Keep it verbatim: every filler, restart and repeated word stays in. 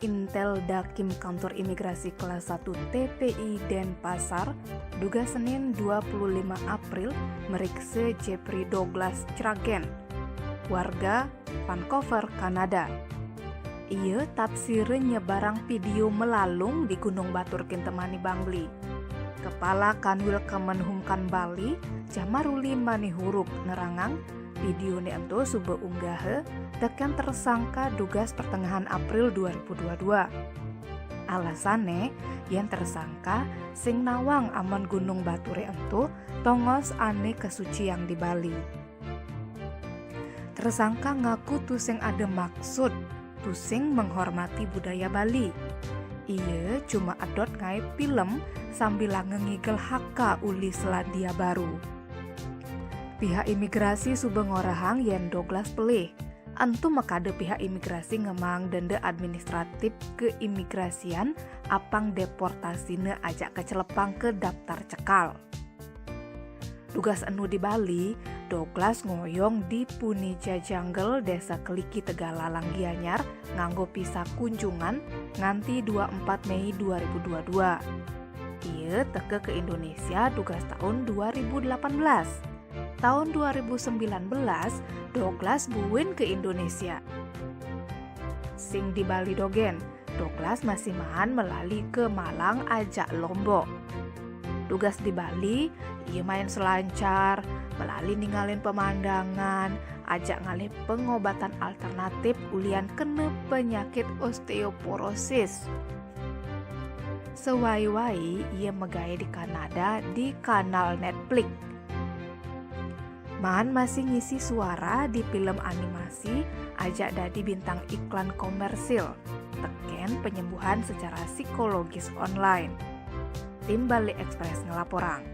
Intel Dakim Kantor Imigrasi Kelas satu T P I Denpasar, dugas Senin dua puluh lima April, meriksa Jeffrey Douglas Chragen, warga Vancouver, Kanada. Ia tapsira nyebarang video malalung di Gunung Batur kin temani Bangli. Kepala Kanwil Kemenhum Kan Bali, Jamaruli Manihurup, nerangang, video ne ento suba unggaha teken tersangka dugas pertengahan April dua ribu dua dua. Alasane, yen tersangka sing nawang amen Gunung Bature ento tongos ane kasuciang di Bali. Tersangka ngaku tusing ada maksud, tusing menghormati budaya Bali. Ia cuma edot ngae pilem sambilanga ngigel haka uli Selandia Baru. Pihak imigrasi suba ngorahang yen Douglas pelih. Ento makada pihak imigrasi ngemaang denda administratif keimigrasian apang deportasine ajak kacelepang ke daftar cekal. Dugas enu di Bali, Douglas ngoyong di Punija Jungle, Desa Keliki, Tegallalang, Gianyar, nganggo visa kunjungan nganti dua empat Mei dua ribu dua dua. Ia teka ke Indonesia dugas taun dua ribu delapan belas. Taun dua ribu sembilan belas, Douglas buin ke Indonesia. Sing di Bali dogen, Douglas masih maan melali ke Malang ajak Lombok. Dugas di Bali, ia main selancar, melali ningalin pemandangan, ajak ngalih pengobatan alternatif ulian kena penyakit osteoporosis. Sewai-wai ia megai di Kanada di kanal Netflix. Maan masih ngisi suara di film animasi, ajak dadi bintang iklan komersil, teken penyembuhan secara psikologis online. Tim Bali Express ngelaporang.